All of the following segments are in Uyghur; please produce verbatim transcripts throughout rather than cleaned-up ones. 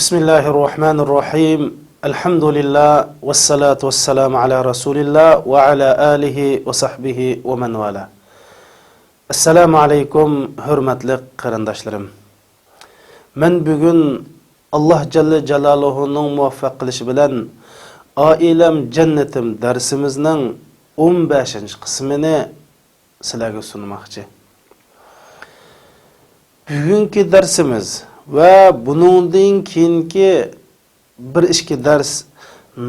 بسم الله الرحمن الرحيم. الحمد لله والصلاة والسلام على رسول الله وعلى آله وصحبه ومن والاه. السلام عليكم، ھۆرمەتلىك قېرىنداشلىرىم. مەن بۈگۈن ئاللاھ جەللە جالالۇھۇنىڭ مۇۋەپپەق قىلىشى بىلەن ئائىلەم جەننىتىم دەرسىمىزنىڭ ئون بەشىنچى قىسمىنى سىلەرگە سۇنماقچى. بۈگۈنكى دەرسىمىز ۋە بۇنىڭدىن كېيىنكى بىر ئىككى دەرس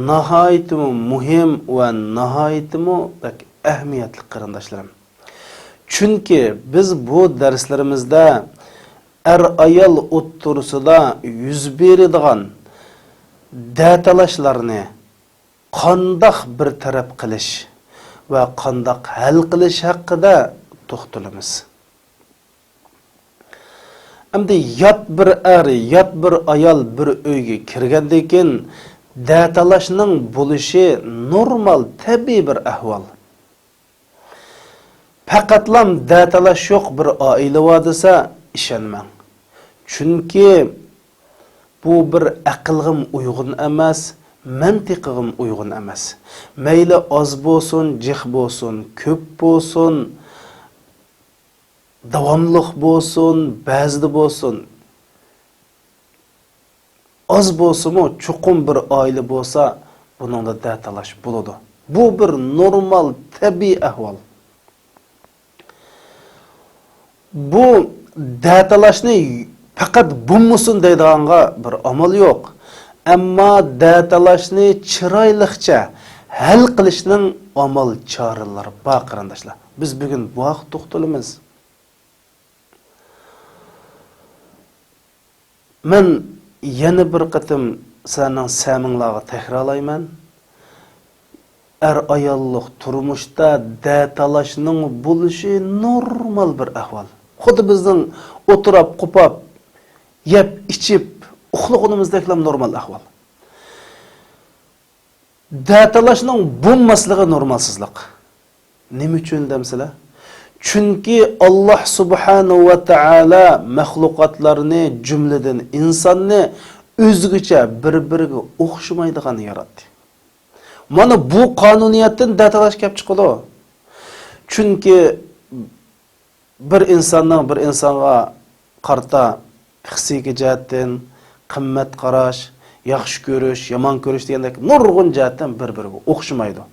ناھايىتىمۇ مۇھىم ۋە ناھايىتىمۇ بەك ئەھمىيەتلىك، قېرىنداشلىرىم. چۈنكى بىز بۇ دەرسلىرىمىزدە ئەر-ئايال ئوتتۇرىسىدا يۈز بېرىدىغان دەتالاشلارنى قانداق بىر تەرەپ قىلىش ۋە قانداق ھەل قىلىش ھەققىدە توختىلىمىز. ئەمدى يات بىر ئەر، يات بىر ئايال بىر ئۆيگە كىرگەندىن كېيىن، دەتالاشنىڭ بولۇشى نورمال، تەبىئىي بىر ئەھۋال. پەقەتلام دەتالاش يوق بىر ئائىلە بار دېسە، ئىشەنمەڭ. چۈنكى بۇ بىر ئەقىلغىمۇ ئۇيغۇن ئەمەس، مەنتىقىغىمۇ ئۇيغۇن ئەمەس. مەيلى ئاز بولسۇن، جىق بولسۇن، كۆپ بولسۇن، داۋاملىق بولسۇن، بەزىدە بولسۇن، ئاز بولسىمۇ، چوقۇم بىر ئائىلە بولسا، بۇنىڭدا دەتالاش بولىدۇ. بۇ بىر نورمال، تەبىئىي ئەھۋال. بۇ دەتالاشنى پەقەت بولمىسۇن دەيدىغانغا بىر ئامال يوق. ئەمما دەتالاشنى چىرايلىقچە ھەل قىلىشنىڭ ئامال چارىلىرى بار، قېرىنداشلار. بىز بۈگۈن بۇ ھەقتە توختىلىمىز. مەن يەنە بىر قېتىم سىلەرنىڭ سەمىڭلارغا تەكرارلايمەن. ئەر-ئاياللىق تۇرمۇشتا دەتالاشنىڭ بولۇشى نورمال بىر ئەھۋال. خۇددى بىزنىڭ ئولتۇراپ، قوپاپ، يەپ، ئىچىپ، ئۇخلىغىنىمىزدەكلا نورمال ئەھۋال. دەتالاشنىڭ بولماسلىقى نورمالسىزلىق. نېمە ئۈچۈن دەمسىلە؟ چۈنكى ئاللاھ سۇبھانەھۇ ۋە تائالا مەخلۇقاتلارنى، جۈملىدىن ئىنساننى ئۆزگىچە، بىر-بىرىگە ئوخشىمايدىغان ياراتتى. مانا بۇ قانۇنىيەتتىن دەتالاش كەپ چىقىدۇ. چۈنكى بىر ئىنساننىڭ بىر ئىنسانغا قارىتا پىسخىكا جەھەتتىن، قىممەت قاراش، ياخشى كۆرۈش، يامان كۆرۈش دېگەندەك نۇرغۇن جەھەتتىن بىر-بىرىگە ئوخشىمايدۇ.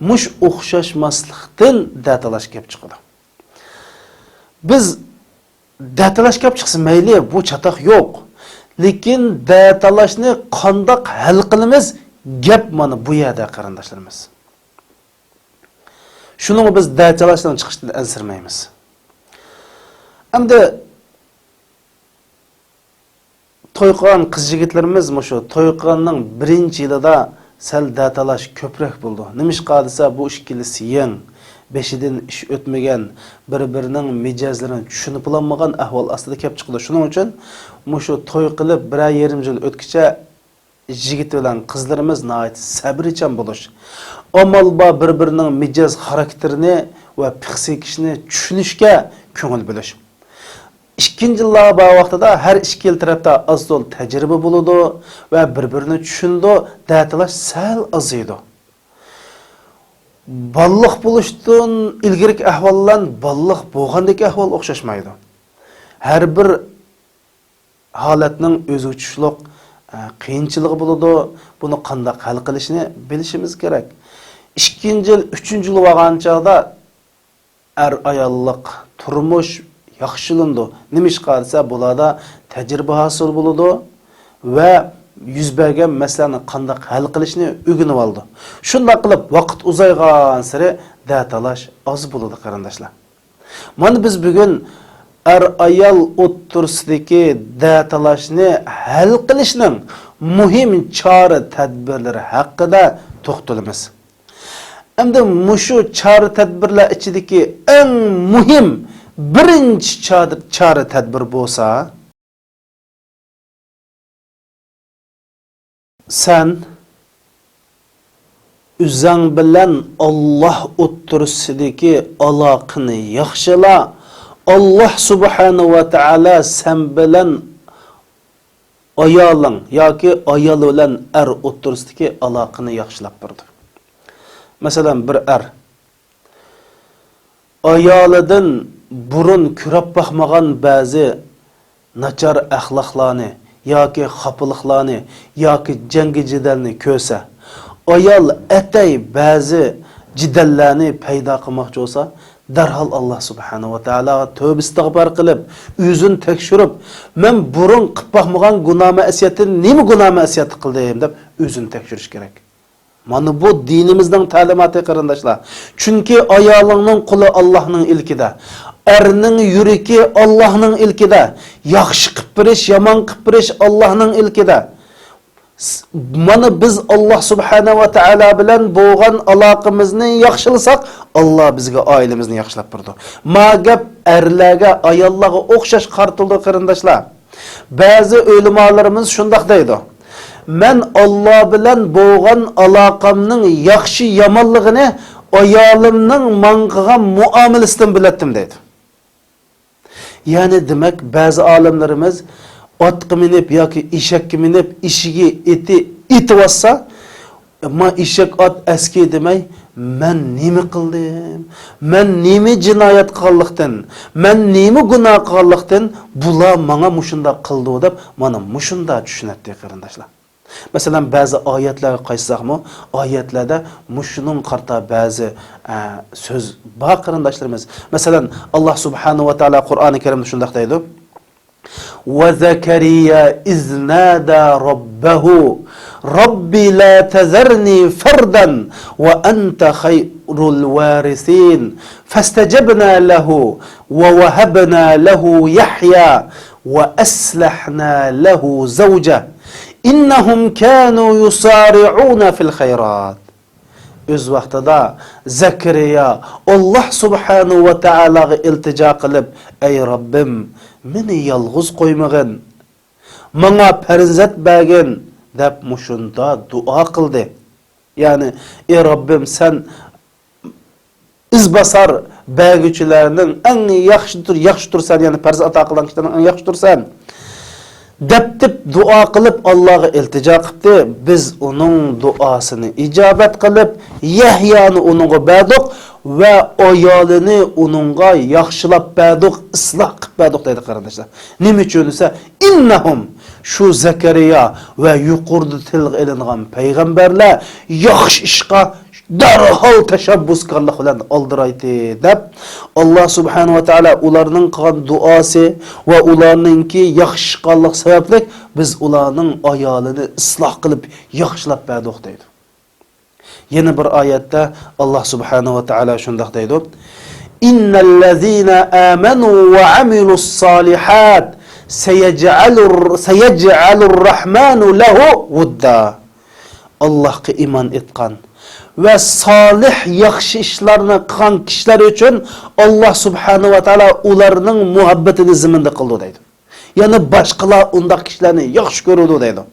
مۇشۇ ئوخشاشماسلىقتىن دەتالاش كەپ چىقىدۇ. بىز دەتالاش كەپ چىقسا مەيلى، بۇ چاتاق يوق. لېكىن دەتالاشنى قانداق ھەل قىلىمىز؟ گەپ مانا بۇ يەردە، قېرىنداشلىرىمىز. شۇنىڭغا بىز دەتالاشنىڭ چىقىشىدىن ئەنسىرىمەيمىز. ئەمدى توي قىلغان قىز-يىگىتلىرىمىز مۇشۇ توي قىلغاننىڭ بىرىنچى يىلىدا سەل دەتالاش كۆپرەك بولىدۇ. نېمىشقا دېسە، بۇ ئىككىلىسى يېڭى، بېشىدىن ئىش ئۆتمىگەن، بىر-بىرىنىڭ مىجەزلىرىنى چۈشىنىپلانمىغان ئەھۋال ئاستىدا كەپ چىقىدۇ. شۇنىڭ ئۈچۈن مۇشۇ توي قىلىپ بىرەر يېرىم يىل ئۆتكىچە يىگىت بىلەن قىزلىرىمىز ناھايىتى سەبرىچان بولۇش، ئامال بار بىر-بىرىنىڭ مىجەز خاراكتېرىنى ۋە پىسخىكىسىنى چۈشىنىشكە كۆڭۈل بۆلۈش. ئىككىنچى يىللارغا بارغان ۋاقتىدا ھەر ئىككىلا تەرەپتە ئاز-تولا تەجرىبە بولىدۇ ۋە بىر-بىرىنى چۈشىنىدۇ، دەتالاش سەل ئازىيىدۇ. بالىلىق بولۇشتىن ئىلگىرىكى ئەھۋال بىلەن بالىلىق بولغاندىكى ئەھۋال ئوخشاشمايدۇ. ھەر بىر ھالەتنىڭ ئۆزىگە چۈشلۈق، ئە، قىيىنچىلىقى بولىدۇ. بۇنى قانداق ھەل قىلىشنى بىلىشىمىز كېرەك. ئىككىنچى يىل، ئۈچىنچى يىل بولغان چاغدا ئەر-ئاياللىق تۇرمۇش ياخشىلىنىدۇ. نېمىشقا دېسە، بۇلاردا تەجرىبە ھاسىل بولىدۇ ۋە يۈز بەرگەن مەسىلىنى قانداق ھەل قىلىشنى ئۆگىنىۋالىدۇ. شۇنداق قىلىپ، ۋاقىت ئۇزايغانسېرى دەتالاش ئاز بولىدۇ، قېرىنداشلار. مانا بىز بۈگۈن ئەر-ئايال ئوتتۇرىسىدىكى دەتالاشنى ھەل قىلىشنىڭ مۇھىم چارە-تەدبىرلىرى ھەققىدە توختىلىمىز. ئەمدى مۇشۇ چارە-تەدبىرلەر ئىچىدىكى ئەڭ مۇھىم بىرىنچى چارە-، چارە-تەدبىر بولسا، سەن ئۆزۈڭ بىلەن ئاللاھ ئوتتۇرىسىدىكى ئالاقىنى ياخشىلا. ئاللاھ سۇبھانەھۇ ۋە تائالا سەن بىلەن ئايالىڭ ياكى ئايال بىلەن ئەر ئوتتۇرىسىدىكى ئالاقىنى ياخشىلاپ بېرىدۇ. مەسىلەن، بىر ئەر ئايالىدىن بۇرۇن كۆرۈپ باقمىغان بەزى ناچار ئەخلاقلارنى ياكى خاپىلىقلارنى ياكى جەڭگى جېدەلنى كۆرسە، ئايال ئەتەي بەزى جېدەللەرنى پەيدا قىلماقچى بولسا، دەرھال ئاللا سۇبھانەھۇ ۋە تائالاغا تۆبە ئىستىغپار قىلىپ، ئۆزىنى تەكشۈرۈپ، مەن بۇرۇن قىلىپ باقمىغان گۇناھ مەسىيەتتىن نېمە گۇناھ مەسىيەت قىلدىم دەپ ئۆزىنى تەكشۈرۈش كېرەك. مانا بۇ دىنىمىزنىڭ تەلىماتى، قېرىنداشلار. چۈنكى ئايالىڭنىڭ قولى ئاللانىڭ ئىلكىدە، ئەرنىڭ يۈرىكى ئاللانىڭ ئىلكىدە، ياخشى قىلىپ بېرىش، يامان قىلىپ بېرىش ئاللانىڭ ئىلكىدە. س-، مانا بىز ئاللا سۇبھانەھۇ ۋە تائالا بىلەن بولغان ئالاقىمىزنى ياخشىلىساق، ئاللا بىزگە ئائىلىمىزنى ياخشىلاپ بېرىدۇ. ما گەپ ئەرلەرگە، ئاياللارغا ئوخشاش قارىتىلىدۇ، قېرىنداشلار. بەزى ئۆلىمالىرىمىز شۇنداق دەيدۇ، مەن ئاللا بىلەن بولغان ئالاقەمنىڭ ياخشى يامانلىقىنى ئايالىمنىڭ ماڭا قىلغان مۇئامىلىسىدىن بىلەتتىم دەيدۇ. يەنى دېمەك، بەزى ئالىملىرىمىز ئاتقا مىنىپ ياكى ئېشەككە مىنىپ، ئېشىكى ئېتى ئېتىۋاتسا، ئەمما ئېشەك ئات ئەسكى دېمەي، مەن نېمە قىلدىم؟ مەن نېمە جىنايەت قىلغانلىقتىن؟ مەن نېمە گۇناھ قىلغانلىقتىن بۇلار ماڭا مۇشۇنداق قىلدى دەپ، مانا مۇشۇنداق چۈشىنەتتى، قېرىنداشلار. مەسىلەن، بەزى ئايەتلەرگە قايتساقمۇ، ئايەتلەردە مۇشۇنىڭغا قارىتا بەزى، ئە، سۆز بار، قېرىنداشلىرىمىز. مەسىلەن، ئاللا سۇبھانەھۇ ۋە تائالا قۇرئانى كەرىمدە شۇنداق دەيدۇ، وزكريا إذ نادى ربه رب لا تذرني فردا وأنت خير الوارثين فاستجبنا له ووهبنا له يحيى وأصلحنا له زوجه إنهم كانوا يسارعون في الخيرات. ئۆز ۋاقتىدا زەكەرىيا ئاللا سۇبھانەھۇ ۋە تائالاغا ئىلتىجا قىلىپ، ئەي رەببىم، مېنى يالغۇز قويمىغىن، ماڭا پەرزەنت بەرگىن، دەپ مۇشۇنداق دۇئا قىلدى. يەنى، ئەي رەببىم، سەن ئىزباسار بەرگۈچىلەرنىڭ ئەڭ ياخشىدۇر، ياخشىدۇرسەن، يەنى پەرزەنت ئاتا قىلغان كىشىلەرنىڭ ئەڭ ياخشىدۇرسەن، دەپتىپ دۇئا قىلىپ، ئاللاغا ئىلتىجا قىپتى. بىز ئۇنىڭ دۇئاسىنى ئىجابەت قىلىپ، يەھيانى ئۇنىڭغا بەردۇق ۋە ئايالىنى ئۇنىڭغا ياخشىلاپ بەردۇق، ئىسلاھ قىلىپ بەردۇق دەيدۇ، قېرىنداشلار. نېمە ئۈچۈن دېسە، ئىننەھۇم، شۇ زەكەرىيا ۋە يۇقىرىدا تىلغا ئېلىنغان پەيغەمبەرلەر ياخشى ئىشقا دەرھال تەشەببۇسكارلىق بىلەن ئالدىرايتتى، دەپ، ئاللا سۇبھانەھۇ ۋە تائالا ئۇلارنىڭ قىلغان دۇئاسى ۋە ئۇلارنىڭكى ياخشى ئىش قىلغانلىقى سەۋەبلىك بىز ئۇلارنىڭ ئايالىنى ئىسلاھ قىلىپ ياخشىلاپ بەردۇق، دەيدۇ. يەنە بىر ئايەتتە ئاللا سۇبھانەھۇ ۋە تائالا شۇنداق دەيدۇ، إن الذين آمنوا وعملوا الصالحات سيجعل، سيجعل الرحمن له ودا. ئاللاھقا ئىمان ئېيتقان ۋە سالىھ ياخشى ئىشلارنى قىلغان كىشىلەر ئۈچۈن ئاللا سۇبھانەھۇ ۋە تائالا ئۇلارنىڭ مۇھەببىتىنى زېمىندا قىلىدۇ دەيدۇ. يەنى باشقىلار ئۇنداق كىشىلەرنى ياخشى كۆرىدۇ دەيدۇ.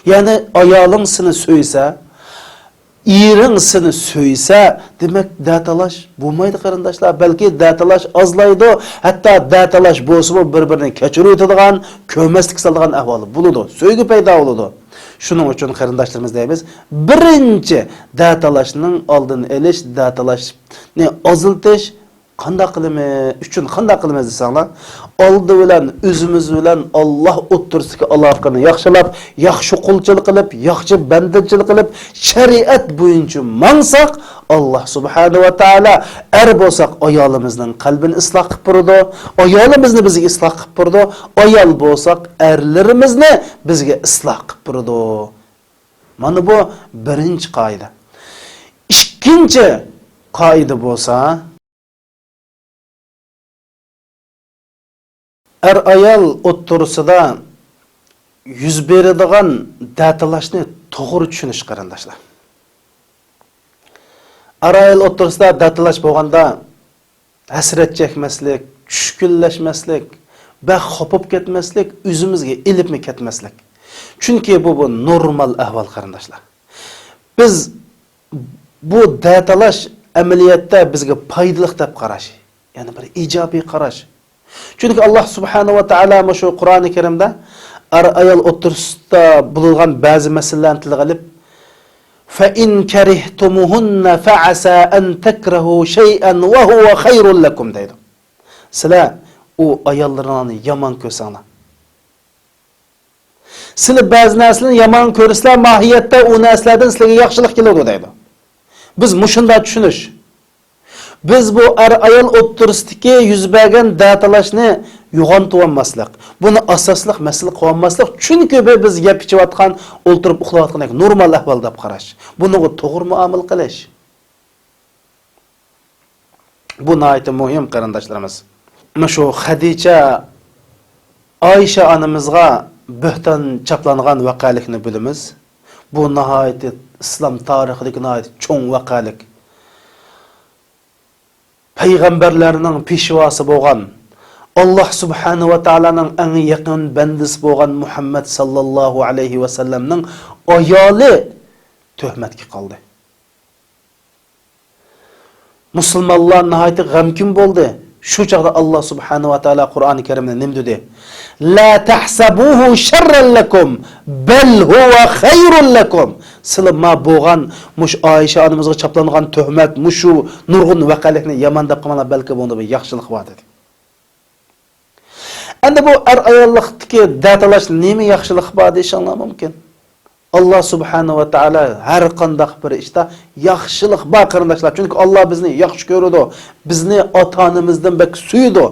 يەنى ئايالىڭ سېنى سۆيسە، ئېرىڭ سېنى سۆيسە، دېمەك، دەتالاش بولمايدۇ، قېرىنداشلار. بەلكى دەتالاش ئازلايدۇ، ھەتتا دەتالاش بولسىمۇ بىر-بىرىنى كەچۈرۈۋېتىدىغان، كۆرمەسلىك سالىدىغان ئەھۋال بولىدۇ، سۆيگۈ پەيدا بولىدۇ. شۇنىڭ ئۈچۈن قېرىنداشلىرىمىز دەيمىز، بىرىنچى دەتالاشنىڭ ئالدىنى ئېلىش، دەتالاشنى ئازلىتىش، قانداق قىلىمىز، ئۈچۈن قانداق قىلىمىز دېسەڭلار، ئالدى بىلەن ئۆزىمىز بىلەن ئاللا ئوتتۇرىسىدىكى ئالاقىنى ياخشىلاپ، ياخشى قۇلچىلىق قىلىپ، ياخشى بەندىچىلىك قىلىپ، شەرىئەت بويىچە ماڭساق، ئاللا سۇبھانەھۇ ۋە تائالا، ئەر بولساق ئايالىمىزنىڭ قەلبىنى ئىسلاھ قىلىپ بېرىدۇ، ئايالىمىزنى بىزگە ئىسلاھ قىلىپ بېرىدۇ، ئايال بولساق ئەرلىرىمىزنى بىزگە ئىسلاھ قىلىپ بېرىدۇ. مانا بۇ بىرىنچى قائىدە. ئىككىنچى قائىدە بولسا، ئەر-ئايال ئوتتۇرىسىدا يۈز بېرىدىغان دەتالاشنى توغرا چۈشىنىش، قېرىنداشلار. ئەر-ئايال ئوتتۇرىسىدا دەتالاش بولغاندا، ھەسرەت چەكمەسلىك، چۈشكۈنلەشمەسلىك، بەك خاپا بولۇپ كەتمەسلىك، ئۆزىمىزگە ئېلىپمۇ كەتمەسلىك. چۈنكى بۇ، بۇ نورمال ئەھۋال، قېرىنداشلار. بىز بۇ دەتالاش ئەمەلىيەتتە بىزگە پايدىلىق دەپ قاراش، يەنى بىر ئىجابىي قاراش. چۈنكى ئاللا سۇبھانەھۇ ۋە تائالا مۇشۇ قۇرئانى كەرىمدە، ئەر-ئايال ئوتتۇرىسىدا بولىدىغان بەزى مەسىلىلەرنى تىلغا ئېلىپ، فَإِنْ كَرِهْتُمُوهُنَّ فَعَسَىٰ أَنْ تَكْرَهُوا شَيْئًا وَهُوَ خَيْرٌ لَكُمْ دەيدۇ. سىلەر ئۇ ئاياللىرىڭلارنى يامان كۆرسەڭلار، سىلەر بەزى نەرسىلەرنى يامان كۆرسىلەر، ماھىيەتتە ئۇ نەرسىلەردىن سىلەرگە ياخشىلىق كېلىدۇ دەيدۇ. بىز مۇشۇنداق چۈشىنىش. بىز بۇ ئەر-ئايال ئوتتۇرىسىدىكى يۈز بەرگەن دەتالاشنى يوغانتىۋالماسلىق، بۇنى ئاساسلىق مەسىلە قىلىۋالماسلىق، چۈنكى بۇ بىز يەپ ئىچىۋاتقان، ئولتۇرۇپ ئۇخلاۋاتقاندەك نورمال ئەھۋال دەپ قاراش، بۇنىڭغا توغرا مۇئامىلە قىلىش. بۇ ناھايىتى مۇھىم، قېرىنداشلىرىمىز. مۇشۇ خەدىچە ئائىشە ئانىمىزغا بۆھتان چاپلانغان ۋەقەلىكنى بىلىمىز. بۇ ناھايىتى ئىسلام تارىخىدىكى ناھايىتى چوڭ ۋەقەلىك. پەيغەمبەرلەرنىڭ پېشۋاسى بولغان، ئاللاھ سۇبھانەھۇ ۋە تائالانىڭ ئەڭ يېقىن بەندىسى بولغان مۇھەممەد ساللاللاھۇ ئەلەيھى ۋەسەللەمنىڭ ئايالى تۆھمەتكە قالدى. مۇسۇلمانلار ناھايىتى غەمكىن بولدى. شۇ چاغدا ئاللاھ سۇبھانەھۇ ۋە تائالا قۇرئانى كەرىمدە نېمە دېدى؟ لَا تَحْسَبُوهُ شَرًّا لَكُمْ بَلْ هُوَ خَيْرٌ لَكُمْ. سىلەر ما بولغان مۇشۇ ئائىشە ئانىمىزغا چاپلانغان تۆھمەت، مۇشۇ نۇرغۇن ۋەقەلىكنى يامان دەپ قالماڭلار، بەلكى بۇنىڭدا بىر ياخشىلىق بار دېدى. ئەمدى بۇ ئەر-ئاياللىقتىكى دەتالاشتا نېمە ياخشىلىق بار دېيىشىڭلار مۇمكىن. ئاللاھ سۇبھانەھۇ ۋە تائالا ھەر قانداق بىر ئىشتا ياخشىلىق بار، قېرىنداشلار. چۈنكى ئاللاھ بىزنى ياخشى كۆرىدۇ. بىزنى ئاتا-ئانىمىزدىن بەك سۆيىدۇ.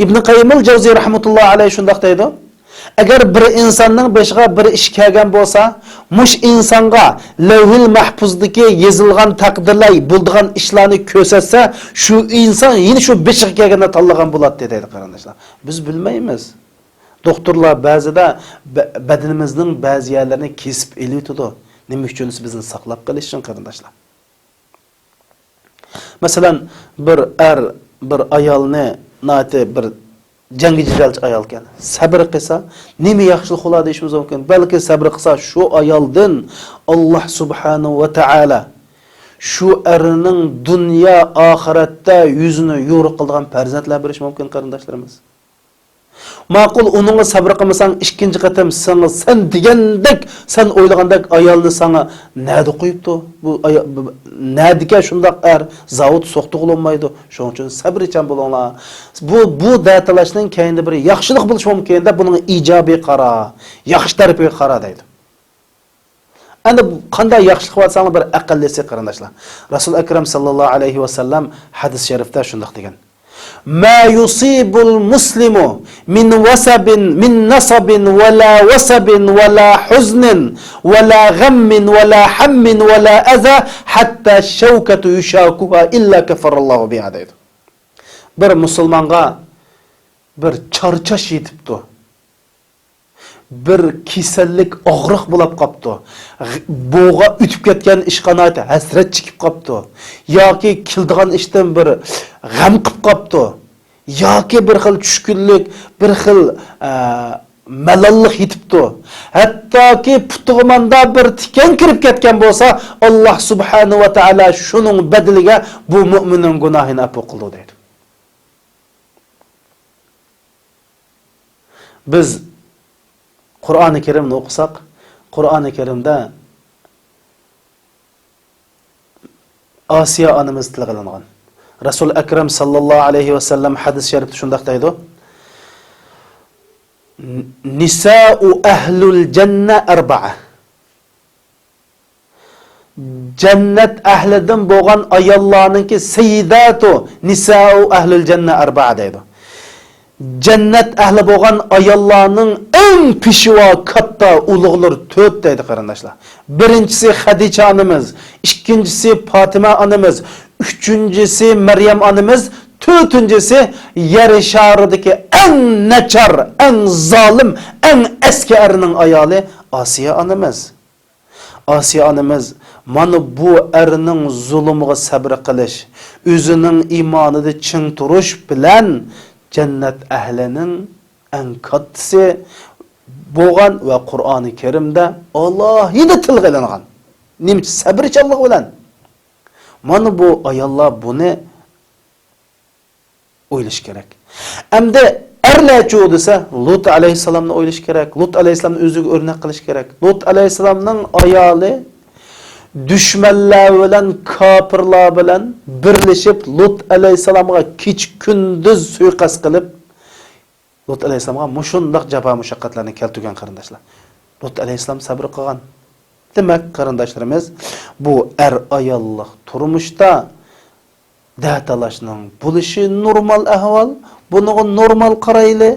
ئىبن قەييىمۇل جەۋزى رەھمەتۇللاھى ئەلەيھى شۇنداق دەيدۇ، ئەگەر بىر ئىنساننىڭ بېشىغا بىر ئىش كەلگەن بولسا، مۇشۇ ئىنسانغا لەۋھىل مەھپۇزدىكى يېزىلغان تەقدىرلەر، بولىدىغان ئىشلارنى كۆرسەتسە، شۇ ئىنسان يەنە شۇ بېشىغا كەلگەننى تاللىغان بولاتتى دەيدۇ، قېرىنداشلار. بىز بىلمەيمىز. دوختۇرلار بەزىدە بە-، بەدىنىمىزنىڭ بەزى يەرلىرىنى كېسىپ ئېلىۋېتىدۇ. نېمە ئۈچۈن دېسە، بىزنى ساقلاپ قېلىش ئۈچۈن، قېرىنداشلار. مەسىلەن، بىر ئەر بىر ئايالنى، ناھايىتى بىر جەڭگى جېدەلچى ئايالكەن، سەبرى قىلسا، نېمە ياخشىلىق بولار دېيىشىمىز مۇمكىن. بەلكى سەبرى قىلسا، شۇ ئايالدىن ئاللاھ سۇبھانەھۇ ۋە تائالا شۇ ئەرنىڭ دۇنيا ئاخىرەتتە يۈزىنى يورۇق قىلىدىغان پەرزەنتلەر بېرىشى مۇمكىن، قېرىنداشلىرىمىز. ماقۇل، ئۇنىڭغا سەبرى قىلمىساڭ، ئىككىنچى قېتىم ساڭا سەن دېگەندەك، سەن ئويلىغاندەك ئايالنى ساڭا نەدە قويۇپتۇ؟ بۇ ئايا-، بۇ، نەدىكى شۇنداق ئەر؟ زاۋۇت سوقتىغىلى بولمايدۇ. شۇنىڭ ئۈچۈن سەبرىچان بولۇڭلار. بۇ، بۇ دەتالاشنىڭ كەينىدە بىر ياخشىلىق بولۇشى مۇمكىن دەپ، بۇنىڭغا ئىجابىي قارا، ياخشى تەرىپىگە قارا دەيدۇ. ئەمدى قانداق ياخشىلىق بارساڭلار، بىر ئەقەللىسى، قېرىنداشلار. رەسۇل ئەكرەم ساللاللاھۇ ئەلەيھى ۋەسەللەم ھەدىس شەرىفتە شۇنداق دېگەن، ما يصيب المسلم من وصب، من نصب ولا وصب ولا حزن ولا غم ولا هم ولا أذى حتى الشوكة يشاكها إلا كفر الله بها دەيدۇ. بىر مۇسۇلمانغا بىر چارچاش يېتىپتۇ. بىر كېسەللىك، ئاغرىق بولاپ قاپتۇ. غ-، بوغا ئۆتۈپ كەتكەن ئىشقا ناھايىتى ھەسرەت چېكىپ قاپتۇ. ياكى كېلىدىغان ئىشتىن بىر غەم قىپ قاپتۇ. ياكى بىر خىل چۈشكۈنلۈك، بىر خىل، ئە، مەلاللىق يېتىپتۇ. ھەتتاكى پۇتىغا ماندا بىر تىكەن كىرىپ كەتكەن بولسا، ئاللاھ سۇبھانەھۇ ۋە تائالا شۇنىڭ بەدىلىگە بۇ مۆمىننىڭ گۇناھىنى ئەپۇ قىلىدۇ دەيدۇ. بىز قۇرئانى كەرىمنى ئوقۇساق، قۇرئانى كەرىمدە ئاسىيە ئانىمىز تىلغا ئېلىنغان. رەسۇل ئەكرەم ساللاللاھۇ ئەلەيھى ۋەسەللەم ھەدىس شەرىپتە شۇنداق دەيدۇ، نىسائۇ ئەھلۇل جەننە ئەربەئە. جەننەت ئەھلىدىن بولغان ئاياللارنىڭكى، سەييىداتۇ نىسائۇ ئەھلىل جەننە ئەربەئە دەيدۇ. جەننەت ئەھلى بولغان ئاياللارنىڭ ئەڭ پېشۋا، كاتتا، ئۇلۇغلىرى تۆت دەيدۇ، قېرىنداشلار. بىرىنچىسى خەدىچە ئانىمىز، ئىككىنچىسى پاتىمە ئانىمىز، ئۈچىنچىسى مەريەم ئانىمىز، تۆتىنچىسى يەر شارىدىكى ئەڭ ناچار، ئەڭ زالىم، ئەڭ ئەسكى ئەرنىڭ ئايالى ئاسىيە ئانىمىز. ئاسىيە ئانىمىز مانا بۇ ئەرنىڭ زۇلۇمىغا سەبرى قىلىش، ئۆزىنىڭ ئىمانىدا چىڭ تۇرۇش بىلەن جەننەت ئەھلىنىڭ ئەڭ كاتتىسى بولغان ۋە قۇرئانى كەرىمدە ئالاھىدە تىلغا ئېلىنغان. نېمىچە سەبرچانلىقى بىلەن. مانا بۇ ئاياللار بۇنى ئويلىشى كېرەك. ئەمدى ئەرلەرچۇ دېسە، لۇت ئەلەيھىسسالامنى ئويلىشى كېرەك. لۇت ئەلەيھىسسالامنى ئۆزىگە ئۆرنەك قىلىشى كېرەك. لۇت ئەلەيھىسسالامنىڭ ئايالى دۈشمەنلەر بىلەن، كاپىرلار بىلەن بىرلىشىپ، لۇت ئەلەيھىسسالامغا كېچە-كۈندۈز سۇيىقەست قىلىپ، لۇت ئەلەيھىسسالامغا مۇشۇنداق جاپا-مۇشەققەتلەرنى كەلتۈرگەن، قېرىنداشلار. لۇت ئەلەيھىسسالام سەبرى قىلغان. دېمەك، قېرىنداشلىرىمىز، بۇ ئەر-ئاياللىق تۇرمۇشتا دەتالاشنىڭ بولۇشى نورمال ئەھۋال، بۇنىڭغا نورمال قارايلى،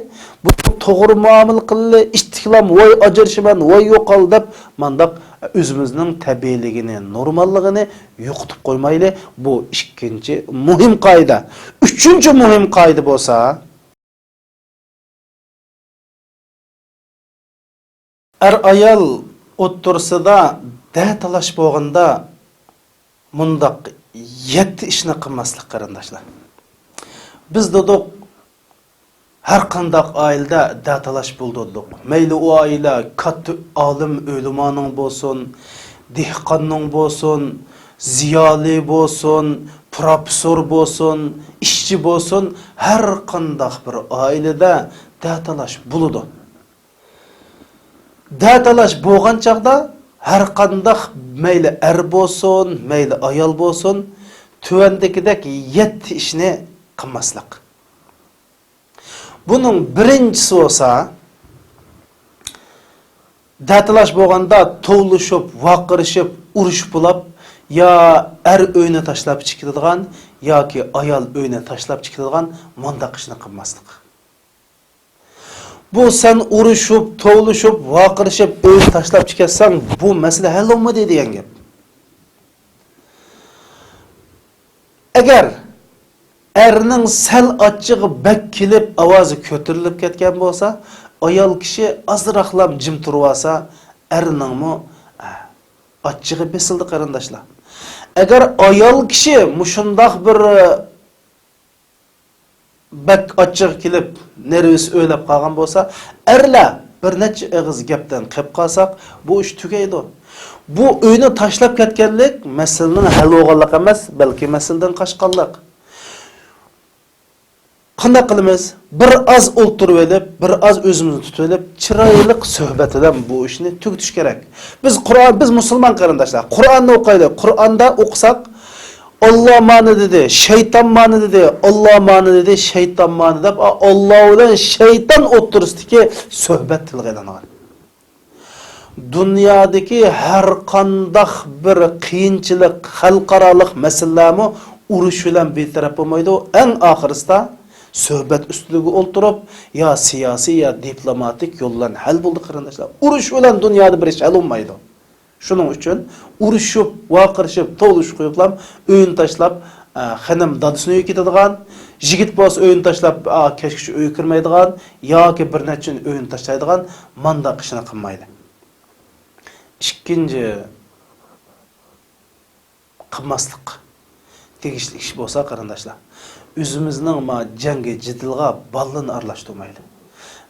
بۇنىڭغا توغرا مۇئامىلە قىلىلى، ئىتتىكلام، ۋاي ئاجرىشىمەن، ۋاي يوقال دەپ، مانداق ئۆزىمىزنىڭ تەبىئىيلىكىنى، نورماللىقىنى يوقىتىپ قويمايلى. بۇ ئىككىنچى مۇھىم قائىدە. ئۈچىنچى مۇھىم قائىدە بولسا، ئەر-ئايال ئوتتۇرىسىدا دەتالاش بولغاندا مۇنداق يەتتە ئىشنى قىلماسلىق، قېرىنداشلار. بىز دېدۇق، ھەر قانداق ئائىلىدە دەتالاش بولىدۇ دېدۇق. مەيلى ئۇ ئائىلە كاتتا ئالىم ئۆلىمانىڭ بولسۇن، دېھقاننىڭ بولسۇن، زىيالىي بولسۇن، پروفېسسور بولسۇن، ئىشچى بولسۇن، ھەر قانداق بىر ئائىلىدە دەتالاش بولىدۇ. دەتالاش بولغان چاغدا ھەر قانداق، مەيلى ئەر بولسۇن، مەيلى ئايال بولسۇن، تۆۋەندىكىدەك يەتتە ئىشنى قىلماسلىق. بۇنىڭ بىرىنچىسى بولسا، دەتالاش بولغاندا توۋلىشىپ، ۋارقىرىشىپ، ئۇرۇشۇپ بولاپ، يا ئەر ئۆينى تاشلاپ چىقىپ كېتىدىغان ياكى ئايال ئۆينى تاشلاپ چىقىپ كېتىدىغان مۇنداق ئىشنى قىلماسلىق. بۇ سەن ئۇرۇشۇپ، توۋلىشىپ، ۋارقىرىشىپ، ئۆينى تاشلاپ چىقىپ كەتسەڭ، بۇ مەسىلە ھەل بولمىدى دېگەن گەپ. ئەگەر ئەرنىڭ سەل ئاچچىقى بەك كېلىپ، ئاۋازى كۆتۈرۈلۈپ كەتكەن بولسا، ئايال كىشى ئازراقلام جىم تۇرۇۋالسا، ئەرنىڭمۇ، ئە، ئاچچىقى بېسىلدى، قېرىنداشلار. ئەگەر ئايال كىشى مۇشۇنداق بىر، ئە، بەك ئاچچىقى كېلىپ، نېرۋىسى ئۆرلەپ قالغان بولسا، ئەرلەر بىر نەچچە ئېغىز گەپتىن قېلىپ قالساق، بۇ ئىش تۈگەيدۇ. بۇ ئۆينى تاشلاپ كەتكەنلىك مەسىلىنىڭ ھەل بولغانلىقى ئەمەس، بەلكى مەسىلىدىن قاچقانلىق. قانداق قىلىمىز؟ بىر ئاز ئولتۇرۇۋېلىپ، بىر ئاز ئۆزىمىزنى تۇتۇۋېلىپ، چىرايلىق سۆھبەت بىلەن بۇ ئىشنى تۈگىتىش كېرەك. بىز قۇرئان، بىز مۇسۇلمان قېرىنداشلار، قۇرئاننى ئوقۇيلى. قۇرئاندا ئوقۇساق، «ئاللا مانى» دېدى، «شەيتان مانى» دېدى، «ئاللا مانى» دېدى، «شەيتان مانى» دەپ، ئاللا بىلەن شەيتان ئوتتۇرىسىدىكى سۆھبەت تىلغا ئېلىنغان. دۇنيادىكى ھەر قانداق بىر قىيىنچىلىق، خەلقئارالىق مەسىلىلەرمۇ ئۇرۇش بىلەن بىر تەرەپ بولمايدۇ. ئەڭ ئاخىرىسىدا سۆھبەت ئۈستىلىگە ئولتۇرۇپ، يا سىياسىي، يا دىپلوماتىك يول بىلەن ھەل بولىدۇ، قېرىنداشلار. ئۇرۇش بىلەن دۇنيادا بىر ئىش ھەل بولمايدۇ. شۇنىڭ ئۈچۈن ئۇرۇشۇپ، ۋارقىرىشىپ، توۋلىشىپ قويۇپلا ئۆيىنى تاشلاپ، ئە، خېنىم دادىسىنىڭ ئۆيىگە كېتىدىغان، يىگىت بولسا ئۆيىنى تاشلاپ، ئە، كەچكىچە ئۆيگە كىرمەيدىغان ياكى بىر نەچچە كۈن ئۆيىنى تاشلايدىغان مانداق ئىشنى قىلمايلى. ئىككىنچى، قىلماسلىق تېگىشلىك ئىش بولسا، قېرىنداشلار، ئۆزىمىزنىڭ ما جەڭگى جېدىلغا بالىلارنى ئارىلاشتۇرمايلى.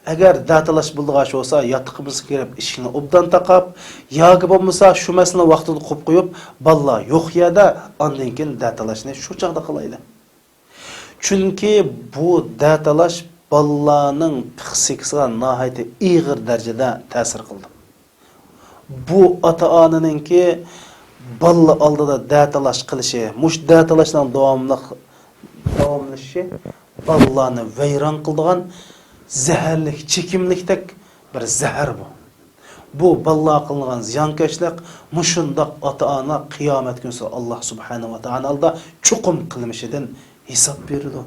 ئەگەر دەتالاش بولىدىغان ئىش بولسا، ياتىقىمىزغا كىرىپ ئىشىكنى ئوبدان تاقاپ، ياكى بولمىسا شۇ مەسىلىنى ۋاقتىدا قويۇپ قويۇپ، بالىلار يوق يەردە ئاندىن كېيىن دەتالاشنى شۇ چاغدا قىلايلى. چۈنكى بۇ دەتالاش بالىلارنىڭ پسىخىكىسىغا ناھايىتى ئېغىر دەرىجىدە تەسىر قىلىدۇ. بۇ ئاتا-ئانىنىڭكى بالىلار ئالدىدا دەتالاش قىلىشى، مۇشۇ دەتالاشنىڭ داۋاملىق، داۋاملىشىشى بالىلارنى ۋەيران قىلىدىغان زەھەرلىك چېكىملىكتەك بىر زەھەر بۇ. بۇ بالىلارغا قىلىنغان زىيانكەشلىك، مۇشۇنداق ئاتا-ئانا قىيامەت كۈنىسى ئاللا سۇبھانەھۇ ۋە تائالا ئالدىدا چوقۇم قىلمىشىدىن ھېساب بېرىدۇ.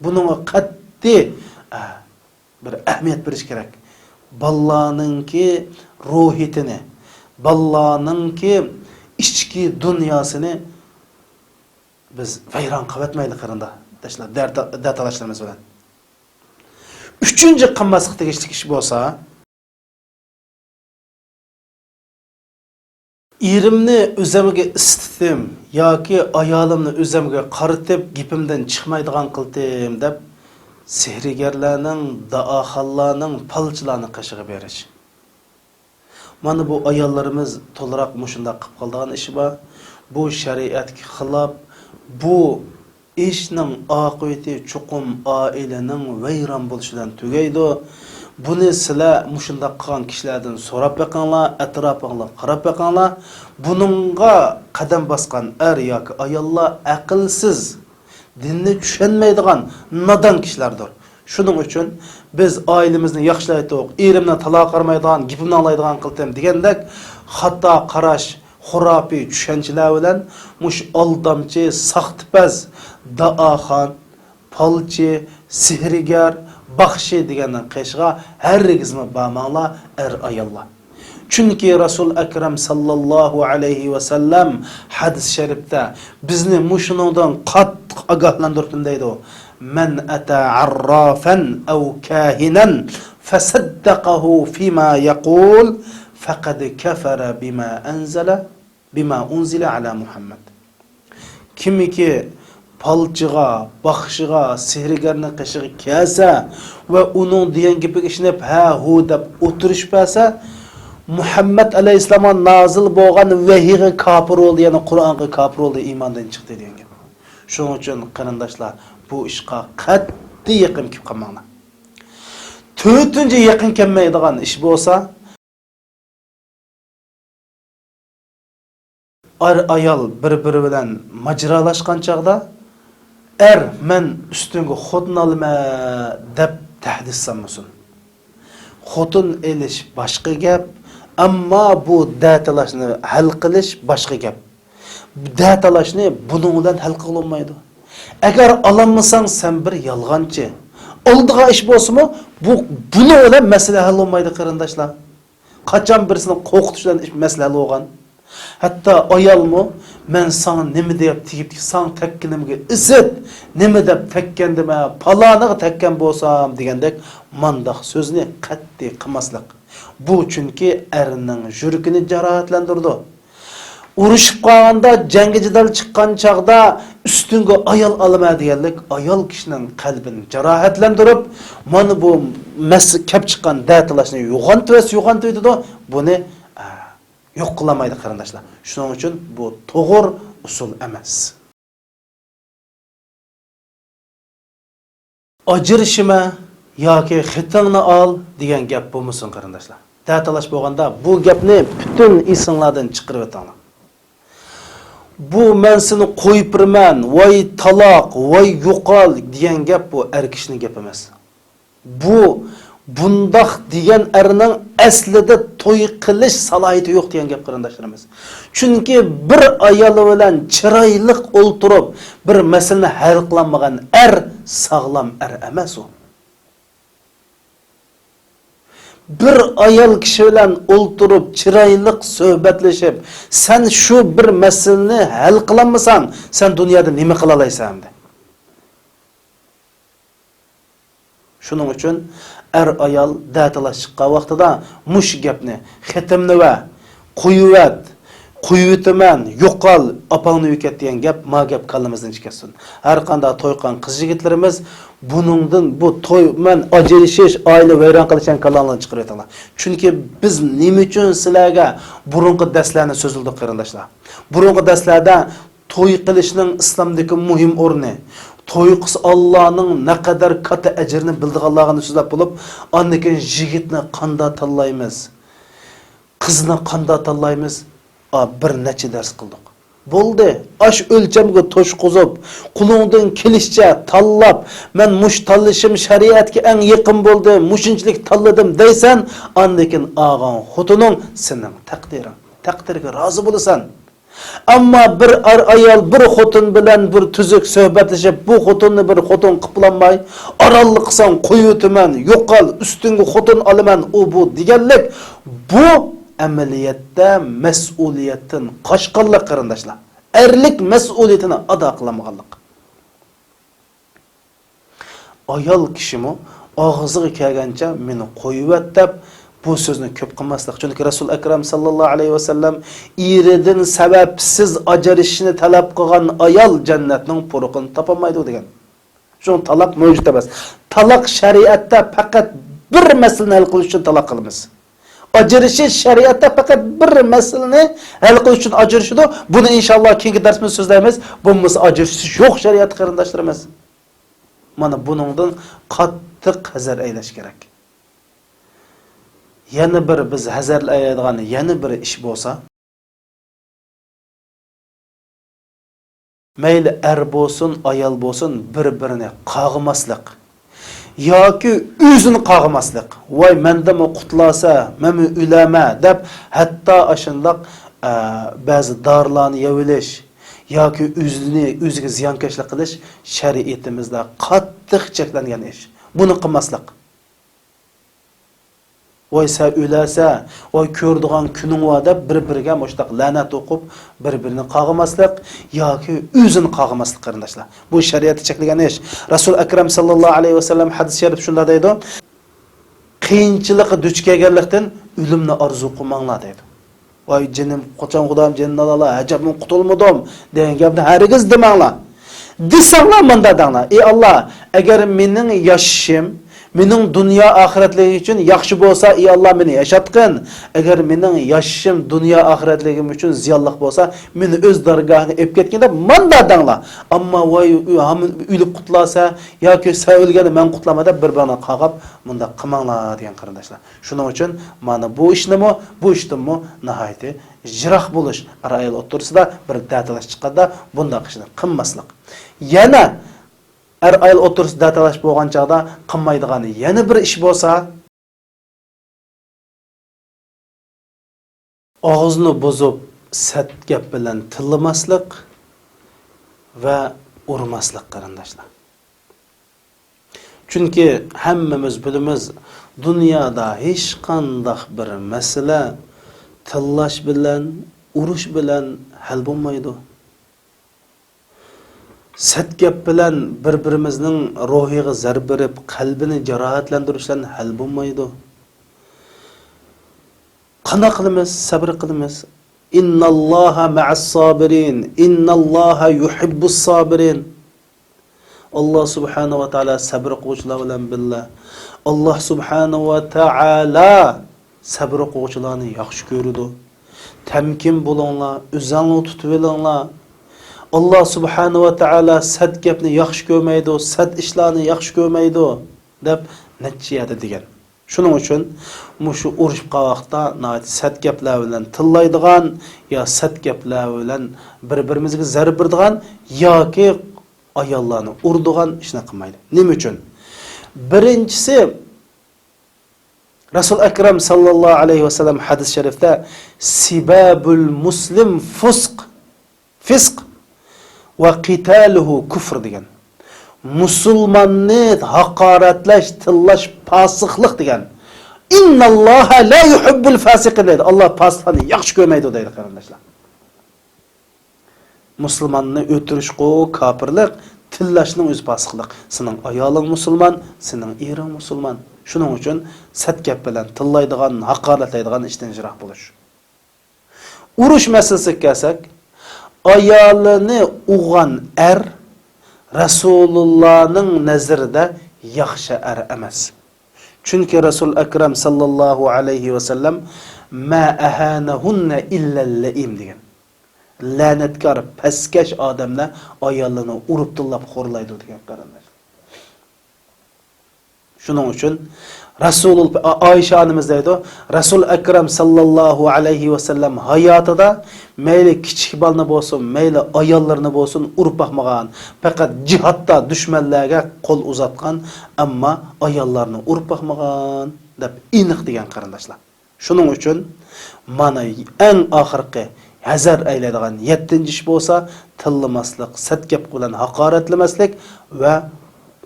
بۇنىڭغا قەتئىي، ئە، بىر ئەھمىيەت بېرىش كېرەك. بالىلارنىڭكى روھىيىتىنى، بالىلارنىڭكى ئىچكى دۇنياسىنى بىز ۋەيران قىلىۋەتمەيلى، قېرىنداشلار، دەتالاشلىرىمىز بىلەن. ئۈچىنچى قىلماسلىق تېگىشلىك ئىش بولسا، ئېرىمنى ئۆزۈمگە ئىسسىتىپ ياكى ئايالىمنى ئۆزۈمگە قارىتىپ، گېپىمدىن چىقمايدىغان قىلدىم دەپ، سېھىرگەرلەرنىڭ، داھىيلارنىڭ، پالچىلارنىڭ قېشىغا بېرىش. مانا بۇ ئاياللىرىمىز تولىراق مۇشۇنداق قىلىپ قالىدىغان ئىشى بار. بۇ شەرىئەتكە خىلاپ، بۇ ئىشنىڭ ئاقىۋىتى چوقۇم ئائىلىنىڭ ۋەيران بولۇشى بىلەن تۈگەيدۇ. بۇنى سىلەر مۇشۇنداق قىلغان كىشىلەردىن سوراپ بېقىڭلار، ئەتراپىڭلارغا قاراپ بېقىڭلار. بۇنىڭغا قەدەم باسقان ئەر ياكى ئاياللار ئەقىلسىز، دىننى چۈشەنمەيدىغان نادان كىشىلەردۇر. شۇنىڭ ئۈچۈن بىز ئائىلىمىزنى ياخشىلايتتۇق، ئېرىمنى تالاغا قارىمايدىغان، گېپىمنى ئاڭلايدىغان قىلدىم دېگەندەك خاتا قاراش، خۇراپىي چۈشەنچىلەر بىلەن مۇشۇ ئالدامچى، ساختىپەز، دائاخان، پالچى، سېھىرگەر، باخشى دېگەننىڭ قېشىغا ھەرگىزمۇ بارماڭلار، ئەر-ئاياللار. چۈنكى رەسۇل ئەكرەم ساللاللاھۇ ئەلەيھى ۋەسەللەم ھەدىس شەرىپتە بىزنى مۇشۇنىڭدىن قاتتىق ئاگاھلاندۇرۇپتۇ دەيدۇ: مەن ئەتە ئەررافەن ئەۋ كاھىنەن فەسەددەقەھۇ فىما يەقۇل فەقەد كەفەرە بىما ئەنزەلە، بىما ئۇنزىلە ئەلا مۇھەممەد. كىمكى پالچىغا، باخشىغا، سېھىرگەرنىڭ قېشىغا كەلسە ۋە ئۇنىڭ دېگەن گېپىگە ئىشىنىپ، ھە، ھۇ دەپ ئولتۇرۇشۇپ بەرسە، مۇھەممەد ئەلەيھىسسالامغا نازىل بولغان ۋەھىيگە كاپىر بولدى، يەنى قۇرئانغا كاپىر بولدى، ئىماندىن چىقتى دېگەن گەپ. شۇنىڭ ئۈچۈن قېرىنداشلار، بۇ ئىشقا قەتئىي يېقىن كېلىپ قالماڭلار. تۆتىنچى يېقىن كەلمەيدىغان ئىش بولسا، ئەر-ئايال بىر-بىرى بىلەن ماجىرالاشقان چاغدا، ئەر «مەن ئۈستۈڭگە خوتۇن ئالىمەن» دەپ تەھدىت سالمىسۇن. خوتۇن ئېلىش باشقا گەپ، ئەمما بۇ دەتالاشنى ھەل قىلىش باشقا گەپ. دەتالاشنى بۇنىڭ بىلەن ھەل قىلغىلى بولمايدۇ. ئەگەر ئالالمىساڭ، سەن بىر يالغانچى. ئالىدىغان ئىش بولسىمۇ، بۇ، بۇنىڭ بىلەن مەسىلە ھەل بولمايدۇ، قېرىنداشلار. قاچان بىرسىنى قورقۇتۇش بىلەن ئىش، مەسىلە ھەل بولغان؟ ھەتتا ئايالمۇ، «مەن ساڭا نېمە دەپ تېگىپ، ساڭا تەگكىنىمگە ئىسىت، نېمە دەپ تەگكەندىمەن، پالانىغا تەگكەن بولسام» دېگەندەك مانداق سۆزنى قەتئىي قىلماسلىق. بۇ چۈنكى ئەرنىڭ يۈرىكىنى جاراھەتلەندۈرىدۇ. ئۇرۇشۇپ قالغاندا، جەڭگە جېدەل چىققان چاغدا «ئۈستۈڭگە ئايال ئالىمەن» دېگەنلىك ئايال كىشىنىڭ قەلبىنى جاراھەتلەندۈرۈپ، مانا بۇ مەس-، كەپ چىققان دەتالاشنى يوغانتىۋەتسە يوغانتىۋېتىدۇ. بۇنى، ئە، يوق قىلالمايدۇ، قېرىنداشلار. شۇنىڭ ئۈچۈن بۇ توغرا ئۇسۇل ئەمەس. «ئاجرىشىمەن ياكى خېتىڭنى ئال» دېگەن گەپ بولمىسۇن، قېرىنداشلار. دەتالاش بولغاندا بۇ گەپنى پۈتۈن ئېسىڭلاردىن چىقىرىۋېتىڭلار. بۇ «مەن سېنى قويۇپ بېرىمەن، ۋاي تالاق، ۋاي يوقال» دېگەن گەپ بۇ ئەر كىشىنىڭ گېپى ئەمەس. بۇ بۇنداق دېگەن ئەرنىڭ ئەسلىدە توي قىلىش سالاھىيىتى يوق دېگەن گەپ، قېرىنداشلىرىمىز. چۈنكى بىر ئايال بىلەن چىرايلىق ئولتۇرۇپ، بىر مەسىلىنى ھەل قىلالمىغان ئەر ساغلام ئەر ئەمەس ئۇ. بىر ئايال كىشى بىلەن ئولتۇرۇپ، چىرايلىق سۆھبەتلىشىپ، سەن شۇ بىر مەسىلىنى ھەل قىلالمىساڭ، سەن دۇنيادا نېمە قىلالايسەن ئەمدى؟ شۇنىڭ ئۈچۈن ئەر-ئايال دەتالاش چىققان ۋاقتىدا مۇشۇ گەپنى، «خېتىمنى بەر، قويۇۋەت، قويۇۋېتىمەن، يوقال، ئاپاڭنى ئەكەت» دېگەن گەپ، ما گەپ كاللىمىزدىن چىقىپ كەتسۇن. ھەر قانداق توي قىلغان قىز-يىگىتلىرىمىز بۇنىڭدىن، بۇ توي، مەن ئاجرىشىش، ئائىلە ۋەيران قىلىش دېگەن كاللاڭلارنى چىقىرىۋېتىڭلار. چۈنكى بىز نېمە ئۈچۈن سىلەرگە بۇرۇنقى دەرسلەرنى سۆزلىدۇق، قېرىنداشلار؟ بۇرۇنقى دەرسلەردە توي قىلىشنىڭ ئىسلامدىكى مۇھىم ئورنى، توي قىلسا ئاللانىڭ نەقەدەر كاتتا ئەجرىنى بىلىدىغانلارنى سۆزلەپ بولۇپ، ئاندىن كېيىن يىگىتنى قانداق تاللايمىز، قىزنى قانداق تاللايمىز، ئا، بىر نەچچە دەرس قىلدۇق. بولدى، ئاشۇ ئۆلچەمگە توشقۇزۇپ، قولۇڭدىن كېلىشىچە تاللاپ، مەن مۇشۇ تاللىشىم شەرىئەتكە ئەڭ يېقىن بولدى، مۇشۇنچىلىك تاللىدىم دەيسەن، ئاندىن كېيىن ئالغان خوتۇنۇڭ سېنىڭ تەقدىرىڭ. تەقدىرگە رازى بولىسەن. ئەمما بىر ئەر-ئايال بىر خوتۇن بىلەن بىر تۈزۈك سۆھبەتلىشىپ، بۇ خوتۇننى بىر خوتۇن قىلىپ بولالماي، «ئارانلىق قىلساڭ قويۇۋېتىمەن، يوقال، ئۈستۈڭگە خوتۇن ئالىمەن»، ئۇ بۇ دېگەنلىك، بۇ ئەمەلىيەتتە مەسئۇلىيەتتىن قاچقانلىق، قېرىنداشلار. ئەرلىك مەسئۇلىيىتىنى ئادا قىلالمىغانلىق. ئايال كىشىمۇ ئاغزىغا كەلگەنچە «مېنى قويۇۋەت» دەپ، بۇ سۆزنى كۆپ قىلماسلىق. چۈنكى رەسۇل ئەكرەم ساللاللاھۇ ئەلەيھى ۋەسەللەم «ئېرىدىن سەۋەبسىز ئاجرىشىشنى تەلەپ قىلغان ئايال جەننەتنىڭ پۇرىقىنى تاپالمايدۇ» دېگەن. شۇڭا تالاق مەۋجۇت ئەمەس. تالاق شەرىئەتتە پەقەت بىر مەسىلىنى ھەل قىلىش ئۈچۈن تالاق قىلىمىز. ئاجرىشىش شەرىئەتتە پەقەت بىر مەسىلىنى ھەل قىلىش ئۈچۈن ئاجرىشىدۇ. بۇنى ئىنشاللا كېيىنكى دەرسىمىزدە سۆزلەيمىز. بولمىسا ئاجرىشىش يوق شەرىئەتتە، قېرىنداشلىرىمىز. مانا بۇنىڭدىن قاتتىق ھەزەر ئەيلەش كېرەك. يەنە بىر بىز ھەزەر ئەيلەيدىغان يەنە بىر ئىش بولسا، مەيلى ئەر بولسۇن، ئايال بولسۇن، بىر-بىرىنى قاغىماسلىق ياكى ئۆزىنى قاغىماسلىق. ۋاي، مەندىنمۇ قۇتۇلالىسا، مەنمۇ ئۆلەمەن دەپ، ھەتتا ئاشۇنداق، ئە، بەزى دارىلارنى يەۋېلىش ياكى ئۆزىنى، ئۆزىگە زىيانكەشلىك قىلىش شەرىئىتىمىزدە قاتتىق چەكلەنگەن ئىش. بۇنى قىلماسلىق. ۋاي سەن ئۆلەسەن، ۋاي كۆرىدىغان كۈنۈڭ بار دەپ بىر-بىرىگە مۇشۇنداق لەنەت ئوقۇپ، بىر-بىرىنى قاغىماسلىق ياكى ئۆزىنى قاغىماسلىق، قېرىنداشلار. بۇ شەرىئەتتە چەكلىگەن ئىش. رەسۇل ئەكرەم ساللاللاھۇ ئەلەيھى ۋەسەللەم ھەدىس شەرىپ شۇنداق دەيدۇ، قىيىنچىلىققا دۇچ كەلگەنلىكتىن ئۆلۈمنى ئارزۇ قىلماڭلار دەيدۇ. ۋاي جېنىم، قاچان خۇدام جېنىنى ئالالا، ئەجەبمۇ قۇتۇلمىدىم دېگەن گەپنى ھەرگىز دېمەڭلار. دېسەڭلار مۇنداق دەڭلار، ئى ئاللا، ئەگەر مېنىڭ ياشىشىم مېنىڭ دۇنيا ئاخىرەتلىكىم ئۈچۈن ياخشى بولسا، ئى ئاللا، مېنى ياشاتقىن. ئەگەر مېنىڭ ياشىشىم دۇنيا ئاخىرەتلىكىم ئۈچۈن زىيانلىق بولسا، مېنى ئۆز دەرگاھىڭغا ئېلىپ كەتكىن دەپ مۇنداق دەڭلار. ئەمما ۋاي، ئۆ-، ھامان ئۆلۈپ قۇتۇلارسەن ياكى سەن ئۆلگەندە مەن قۇتۇلامەن دەپ بىر-بىرىڭلارنى قاغاپ مۇنداق قىلماڭلار دېگەن، قېرىنداشلار. شۇنىڭ ئۈچۈن مانا بۇ ئىشنىمۇ، بۇ ئىشتىنمۇ ناھايىتى يىراق بولۇش، ئەر-ئايال ئوتتۇرىسىدا بىر دەتالاش چىققاندا بۇنداق ئىشنى قىلماسلىق. يەنە ئەر-ئايال ئوتتۇرىسىدا دەتالاش بولغان چاغدا قىلمايدىغان يەنە بىر ئىش بولسا، ئاغزىنى بۇزۇپ سەت گەپ بىلەن تىللىماسلىق ۋە ئۇرماسلىق، قېرىنداشلار. چۈنكى ھەممىمىز بىلىمىز، دۇنيادا ھېچقانداق بىر مەسىلە تىللاش بىلەن، ئۇرۇش بىلەن ھەل بولمايدۇ. سەت گەپ بىلەن بىر-بىرىمىزنىڭ روھىغا زەربە بېرىپ، قەلبىنى جاراھەتلەندۈرۈش بىلەن ھەل بولمايدۇ. قانداق قىلىمىز؟ سەبرى قىلىمىز. ئىنناللاھا مەئەس سابىرىن، ئىنناللاھا يۇھىببۇس سابىرىن. ئاللا سۇبھانەھۇ ۋە تائالا سەبرى قىلغۇچىلار بىلەن بىللە. ئاللا سۇبھانەھۇ ۋە تائالا سەبرى قىلغۇچىلارنى ياخشى كۆرىدۇ. تەمكىن بولۇڭلار، ئۆزۈڭلارنى تۇتۇۋېلىڭلار. ئاللا سۇبھانەھۇ ۋە تائالا سەت گەپنى ياخشى كۆرمەيدۇ، سەت ئىشلارنى ياخشى كۆرمەيدۇ، دەپ نەچچە يەردە دېگەن. شۇنىڭ ئۈچۈن مۇشۇ ئۇرۇشۇپ قالغان ۋاقىتتا ناھايىتى سەت گەپلەر بىلەن تىللايدىغان يا سەت گەپلەر بىلەن بىر-بىرىمىزگە زەربە بېرىدىغان ياكى ئاياللارنى ئۇرىدىغان ئىشنى قىلمايلى. نېمە ئۈچۈن؟ بىرىنچىسى، رەسۇل ئەكرەم ساللاللاھۇ ئەلەيھى ۋەسەللەم ھەدىس شەرىفتە، سىبابۇل مۇسلىم فۇسق، فىسق، ۋە قىتالۇھۇ كۇفر دېگەن. مۇسۇلماننى ھاقارەتلەش، تىللاش پاسىقلىق دېگەن. ئىنناللاھا لا يۇھىببۇل فاسىقىن دەيدۇ. ئاللا پاسىقلارنى ياخشى كۆرمەيدۇ دەيدۇ، قېرىنداشلار. مۇسۇلماننى ئۆلتۈرۈشقۇ كاپىرلىق، تىللاشنىڭ ئۆزى پاسىقلىق. سېنىڭ ئايالىڭ مۇسۇلمان، سېنىڭ ئېرىڭ مۇسۇلمان. شۇنىڭ ئۈچۈن سەت گەپ بىلەن تىللايدىغان، ھاقارەتلەيدىغان ئىشتىن يىراق بولۇش. ئۇرۇش مەسىلىسىگە كەلسەك، ئايالىنى ئۇرغان ئەر رەسۇلۇللانىڭ نەزىرىدە ياخشى ئەر ئەمەس. چۈنكى رەسۇل ئەكرەم ساللاللاھۇ ئەلەيھى ۋەسەللەم، «ما ئەھانەھۇننە ئىللەل لەئىم» دېگەن. لەنەتكار، پەسكەش ئادەملەر ئاياللىرىنى ئۇرۇپ تىللاپ خورلايدۇ دېگەن، قېرىنداشلار. شۇنىڭ ئۈچۈن رەسۇلۇل، ئا-، ئائىشە ئانىمىز دەيدۇ، رەسۇل ئەكرەم ساللاللاھۇ ئەلەيھى ۋەسەللەم ھاياتىدا مەيلى كىچىك بالىنى بولسۇن، مەيلى ئاياللىرىنى بولسۇن ئۇرۇپ باقمىغان، پەقەت جىھادتا دۈشمەنلەرگە قول ئۇزاتقان، ئەمما ئاياللارنى ئۇرۇپ باقمىغان دەپ ئېنىق دېگەن، قېرىنداشلار. شۇنىڭ ئۈچۈن مانا ئەڭ ئاخىرقى ھەزەر ئەيلەيدىغان يەتتىنچى ئىش بولسا، تىللىماسلىق، سەت گەپ بىلەن ھاقارەتلىمەسلىك ۋە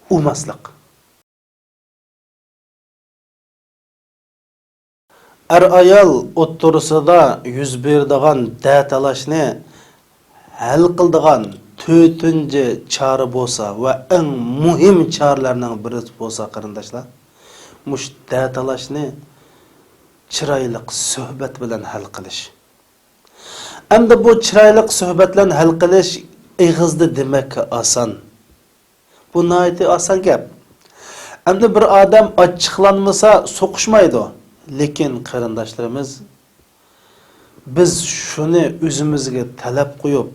ئۇرماسلىق. ئەر-ئايال ئوتتۇرىسىدا يۈز بېرىدىغان دەتالاشنى ھەل قىلىدىغان تۆتىنچى چارە بولسا ۋە ئەڭ مۇھىم چارىلەرنىڭ بىرى بولسا، قېرىنداشلار، مۇشۇ دەتالاشنى چىرايلىق سۆھبەت بىلەن ھەل قىلىش. ئەمدى بۇ چىرايلىق سۆھبەت بىلەن ھەل قىلىش ئېغىزدا دېمەككە ئاسان. بۇ ناھايىتى ئاسان گەپ. ئەمدى بىر ئادەم ئاچچىقلانمىسا سوقۇشمايدۇ. لېكىن قېرىنداشلىرىمىز، بىز شۇنى ئۆزىمىزگە تەلەپ قويۇپ،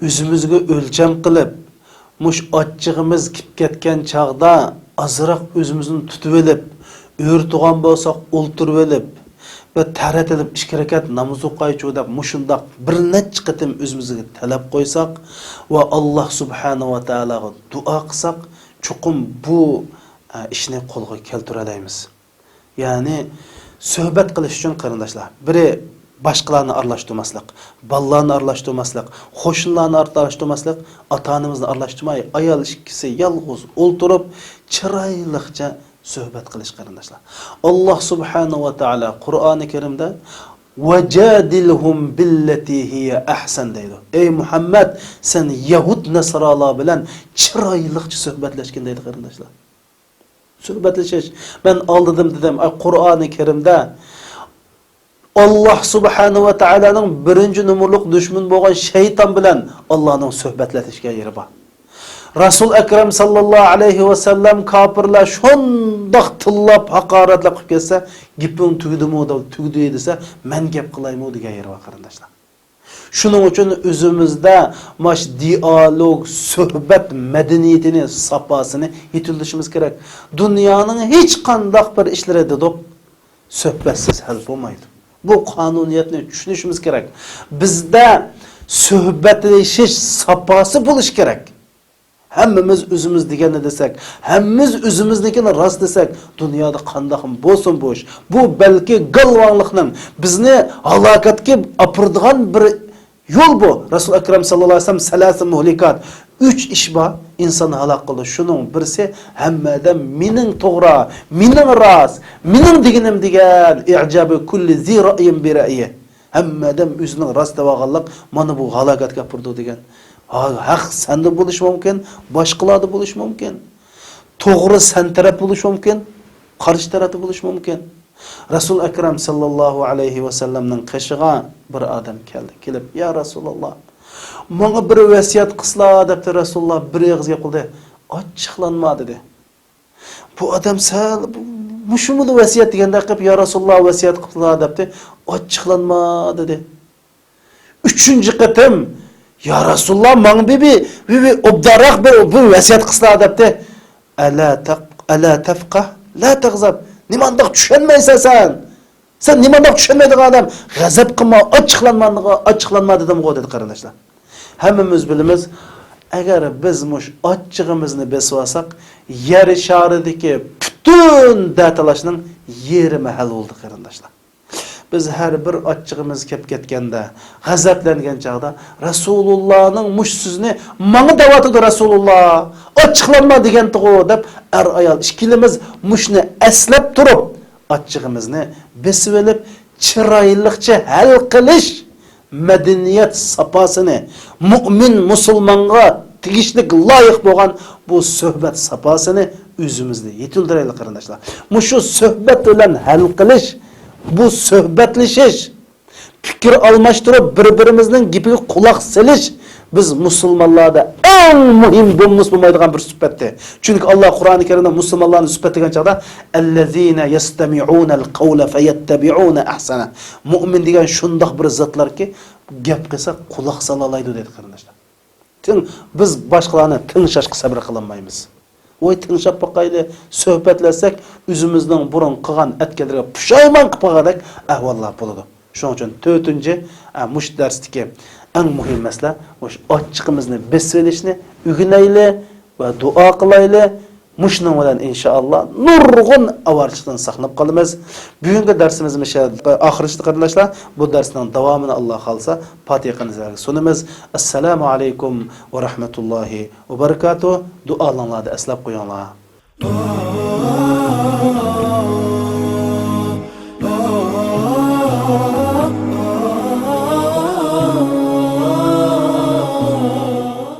ئۆزىمىزگە ئۆلچەم قىلىپ، مۇشۇ ئاچچىقىمىز كېلىپ كەتكەن چاغدا ئازراق ئۆزىمىزنى تۇتۇۋېلىپ، ئۆرە تۇرغان بولساق ئولتۇرۇۋېلىپ، بىر تەرەت ئېلىپ ئىككى رەكەت ناماز ئوقۇيچۇ دەپ مۇشۇنداق بىر نەچچە قېتىم ئۆزىمىزگە تەلەپ قويساق ۋە ئاللا سۇبھانەھۇ ۋە تائالاغا دۇئا قىلساق، چوقۇم بۇ، ئە، ئىشنى قولغا كەلتۈرەلەيمىز. يەنى سۆھبەت قىلىش ئۈچۈن قېرىنداشلار، بىرى باشقىلارنى ئارىلاشتۇرماسلىق، بالىلارنى ئارىلاشتۇرماسلىق، قوشنىلارنى ئارىلاشتۇرماسلىق، ئاتا-ئانىمىزنى ئارىلاشتۇرماي، ئايال ئىككىسى يالغۇز ئولتۇرۇپ، چىرايلىقچە سۆھبەت قىلىش قېرىنداشلار. ئاللا سۇبھانەھۇ ۋە تائالا قۇرئانى كەرىمدە «ۋەجادىلھۇم بىللەتى ھىيە ئەھسەن» دەيدۇ. ئەي مۇھەممەد، سەن يەھۇد نەسرالار بىلەن چىرايلىقچە سۆھبەتلەشكىن دەيدۇ قېرىنداشلار. سۆھبەتلىشىش. مەن ئالدىدىم دېدىم، ئاي، قۇرئانى كەرىمدە ئاللا سۇبھانەھۇ ۋە تائالانىڭ بىرىنچى نومۇرلۇق دۈشمىنى بولغان شەيتان بىلەن ئاللانىڭ سۆھبەتلىشىشكە يېرى بار. رەسۇل ئەكرەم ساللاللاھۇ ئەلەيھى ۋەسەللەم كاپىرلار شۇنداق تىللاپ، ھاقارەتلەپ قىلىپ كەتسە، گېپىڭ تۈگىدىمۇ، تۈگىدى دېسە، مەن گەپ قىلايمۇ دېگەن يېرى بار قېرىنداشلار. شۇنىڭ ئۈچۈن ئۆزىمىزدە ماش دىئالوگ، سۆھبەت مەدەنىيىتىنى، ساپاسىنى يېتىلدۈرۈشىمىز كېرەك. دۇنيانىڭ ھېچقانداق بىر ئىشلىرى دېدۇق، سۆھبەتسىز ھەل بولمايدۇ. بۇ قانۇنىيەتنى چۈشىنىشىمىز كېرەك. بىزدە سۆھبەتلىشىش ساپاسى بولۇشى كېرەك. ھەممىمىز ئۆزىمىز دېگەننى دېسەك، ھەممىمىز ئۆزىمىزنىڭكىنى راست دېسەك، دۇنيادا قانداقمۇ بولسۇن بۇ ئىش. بۇ بەلكى گالۋاڭلىقنىڭ بىزنى ھالاكەتكە ئاپىرىدىغان بىر يول بۇ. رەسۇل ئەكرەم ساللاللاھۇ ئەلەيھى ۋەسەللەم سەلاسە مۇھلىكات، ئۈچ ئىش بار، ئىنساننى ھالاك قىلىدۇ. شۇنىڭ بىرسى، ھەممە ئادەم مېنىڭ توغرا، مېنىڭ راست، مېنىڭ دېگىنىم دېگەن، ئىجابۇ كۇللى زى رەئيىن بى رەئيى. ھەممە ئادەم ئۆزىنىڭ راست دەۋالغانلىق مانا بۇ ھالاكەتكە ئاپىرىدۇ دېگەن. ھا-، ھەق سەندە بولۇشى مۇمكىن، باشقىلاردا بولۇشى مۇمكىن. توغرا سەن تەرەپ بولۇشى مۇمكىن، قارشى تەرەپتە بولۇشى مۇمكىن. رەسۇل ئەكرەم ساللاللاھۇ ئەلەيھى ۋەسەللەمنىڭ قېشىغا بىر ئادەم كەلدى. كېلىپ، يا رەسۇلاللا، ماڭا بىر ۋەسىيەت قىلسىلا دەپتۇ. رەسۇلاللا بىر ئېغىز گەپ قىلدى. ئاچچىقلانما دېدى. بۇ ئادەم سەل، بۇ، مۇشۇمۇلا ۋەسىيەت دېگەندەك قىلىپ، يا رەسۇلاللا، ۋەسىيەت قىلسىلا دەپتۇ. ئاچچىقلانما دېدى. ئۈچىنچى قېتىم، يا رەسۇلاللا، ماڭا بىر، بىر، بىر، بىر ئوبدانراق بىر، بىر ۋەسىيەت قىلسىلا دەپتۇ. ئەلا تەق-، ئەلا تەفقەھ، لا تەغزەب. نېمانداق چۈشەنمەيسەن سەن؟ سەن نېمانداق چۈشەنمەيدىغان ئادەم؟ غەزەپ قىلما، ئاچچىقلانما، ئاچچىقلانما دېدىمغۇ دېدى قېرىنداشلار. ھەممىمىز بىلىمىز، ئەگەر بىز مۇشۇ ئاچچىقىمىزنى بېسىۋالساق، يەر شارىدىكى پۈتۈن دەتالاشنىڭ يېرىمى ھەل بولدى قېرىنداشلار. بىز ھەر بىر ئاچچىقىمىز كەپ كەتكەندە، غەزەپلەنگەن چاغدا رەسۇلۇللانىڭ مۇشۇ سۆزىنى ماڭا دەۋاتىدۇ رەسۇلۇللا، ئاچچىقلانما دېگەنتىغۇ دەپ ئەر-ئايال ئىككىلىمىز مۇشۇنى ئەسلەپ تۇرۇپ، ئاچچىقىمىزنى بېسىۋېلىپ، چىرايلىقچە ھەل قىلىش مەدەنىيەت ساپاسىنى، مۇئمىن مۇسۇلمانغا تېگىشلىك، لايىق بولغان بۇ سۆھبەت ساپاسىنى ئۆزىمىزدە يېتىلدۈرەيلى، قېرىنداشلار. مۇشۇ سۆھبەت بىلەن ھەل قىلىش، بۇ سۆھبەتلىشىش، پىكىر ئالماشتۇرۇپ، بىر-بىرىمىزنىڭ گېپىگە قۇلاق سېلىش، بىز مۇسۇلمانلاردا ئەڭ مۇھىم، بولمىسا بولمايدىغان بىر سۈپەتتى. چۈنكى ئاللا قۇرئانى كەرىمدە مۇسۇلمانلارنى سۈپەتلىگەن چاغدا، «ئەللەزىنە يەستەمىئۇنەل قەۋلە فەيەتتەبىئۇنە ئەھسەنە.» مۇئمىن دېگەن شۇنداق بىر زاتلاركى، گەپ قىلسا قۇلاق سالالايدۇ دېدى قېرىنداشلار. تىڭ-، بىز باشقىلارنى تىڭشاشقا سەۋر قىلالمايمىز. ۋاي، تىڭشاپ باقايلى، سۆھبەتلەشسەك، ئۆزىمىزنىڭ بۇرۇن قىلغان ئەتكەنلىرىگە پۇشايمان قىلىپ قالغاندەك ئەھۋاللار بولىدۇ. شۇنىڭ ئۈچۈن تۆتىنچى، ئە، مۇشۇ دەرستىكى ئەڭ مۇھىم مەسىلە، مۇشۇ ئاچچىقىمىزنى بېسىۋېلىشنى ئۆگىنەيلى ۋە دۇئا قىلايلى. مۇشۇنىڭ بىلەن ئىنشائاللا نۇرغۇن ئاۋارىچىلىقتىن ساقلىنىپ قالىمىز. بۈگۈنكى دەرسىمىز مۇشۇ ئاخىرلىشتى قېرىنداشلار. بۇ دەرسنىڭ داۋامىنى ئاللا خالىسا پاتىخە نەزەرگە سۇنىمىز. ئەسسالامۇ ئەلەيكۇم ۋە رەھمەتۇللاھى ۋە بەرىكاتۇھ. دۇئالاڭلاردا ئەسلەپ قويۇڭلار.